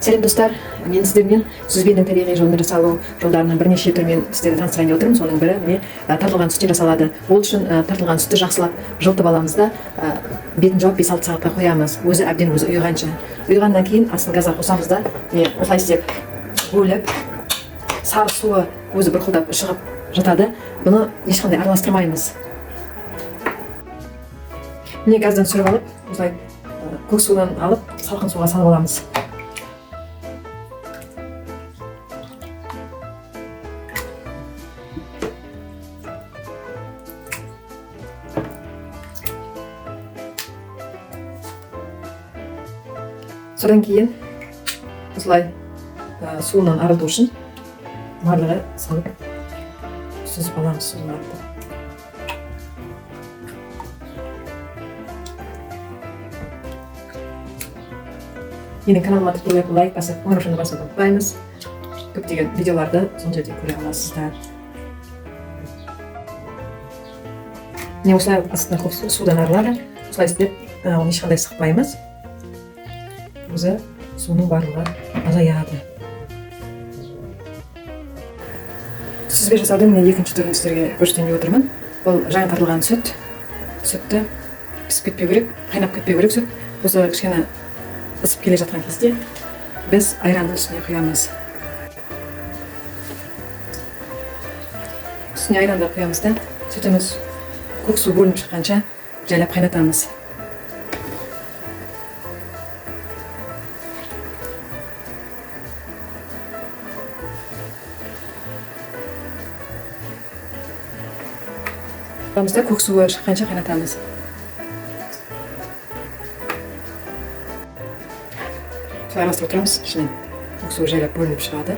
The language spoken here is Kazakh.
Сәлем, достар! Мен сіздермен сүзбенің табиғи жолмен жасалу жолдарының бірнеше түрімен сіздерді таныстырайын деп отырмын. Соның бірі, міне, тартылған сүттен жасалады. Ол үшін тартылған сүтті жақсылап жылытып аламыз да, бетін жауып, 5-6 сағатқа қоямыз, өзі әбден өзі ұйығанша. Ұйығаннан кейін астын газға қосамыз да, міне, осылай істеп бөліп, сары суы өзі бұрқылдап шығып жатады. Бұны ешқандай араластырмаймыз. Міне, газдан түсіріп алып, осылай көк судан алып, салқын суға салып аламыз. Содан кейін осылай суынан арылту үшін марлыға салып сүзіп аламыз суларды. Менің каналыма тіркеліп, лайк басып, қоңыраушаны басуды ұмытпаймыз. Көптеген видеоларды сол жерде көре аласыздар. Міне, осылай астына судан арылады. Осылай істеп, оны ешқандай сықпаймыз, өзі суының барлығы азаяды. Сүзбе жасаудың, міне, екінші түрін сіздерге көрсетейін деп отырмын. Бұл жаңа тартылған сүт. Сүтті пісіп кетпеу керек, қайнап кетпеу керек. Сүт осы кішкене ысып келе жатқан кезде біз айранды үстіне құямыз. Үстіне айранды құямыз да, сүтіміз көк су бөлініп шыққанша жайлап қайнатамыз. Да, көк суы шыққанша қайнатамыз. Солай араластырып отырамыз, ішінен көк суы жайлап бөлініп шығады.